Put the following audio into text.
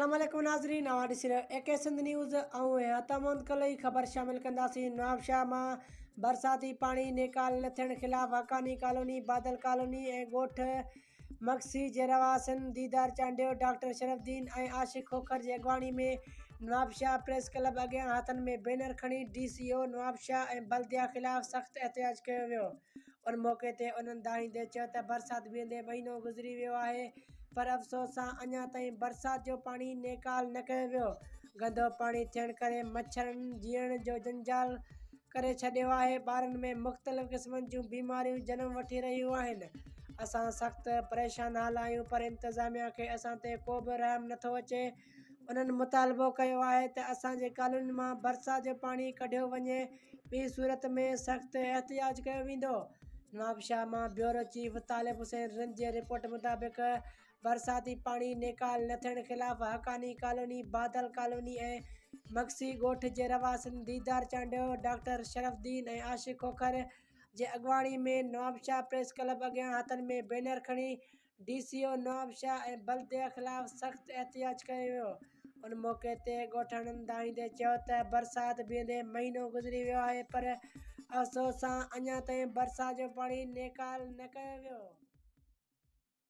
السلام عليڪم ناظرين اوهان ڏسي رهيو اي ڪي سنڌ نيوز آئون آهيان عطا محمد ڪلوئي خبر شامل ڪنداسين نوابشاهه مان برساتي پاڻي نيڪال نه ٿيڻ خلاف حقاني ڪالوني بادل ڪالوني ۽ ڳوٺ مگسي جي رهواسين ديدار چانڊيو ڊاڪٽر شرف الدين ۽ عاشق کوکر جي اڳواڻي ۾ نوابشاهه پريس ڪلب اڳيان هٿن ۾ بينر کڻي ڊي سي او نوابشاهه ۽ بلديا خلاف سخت احتجاج ڪيو ويو ان موقعي تي انهن دانهيندي چيو ته برسات بيهندي مهينو گذري ويو آهي پر افسوس سان اڃا تائين برسات جو پاڻي نيڪال نه ڪيو ويو، گندو پاڻي ٿيڻ ڪري مڇرن جيئڻ جو جنجال ڪري ڇڏيو آهي، ٻارن ۾ مختلف قسمن جون بيماريون جنم وٺي رهيون آهن، اسان سخت پريشان حال آهيون پر انتظاميا کي اسان تي ڪو به رحم نٿو اچي، انهن مطالبو ڪيو آهي ته اسان جي ڪالونين مان برسات جو پاڻي ڪڍيو وڃي ٻي صورت ۾ سخت احتجاج ڪيو ويندو. نوابشاهه مان بيورو چيف طالب حسين رند جي رپورٽ مطابق برساتي پاڻي نيڪال نه ٿيڻ خلاف حقاني ڪالوني، بادل ڪالوني ۽ مگسي ڳوٺ جي رهواسين ديدار چانڊيو، ڊاڪٽر شرف الدين ۽ عاشق کوکر جي اڳواڻي ۾ نوابشاهه پريس ڪلب اڳيان هٿن ۾ بينر کڻي ڊي سي او نوابشاهه ۽ بلديه خلاف سخت احتجاج ڪيو ويو ان موقعي تي ڳوٺاڻن دانهيندي چيو ته برسات بيهندي مهينو گذري ويو آهي پر افسوس سان اڃا تائين برسات جو پاڻي نيڪال نه ڪيو ويو.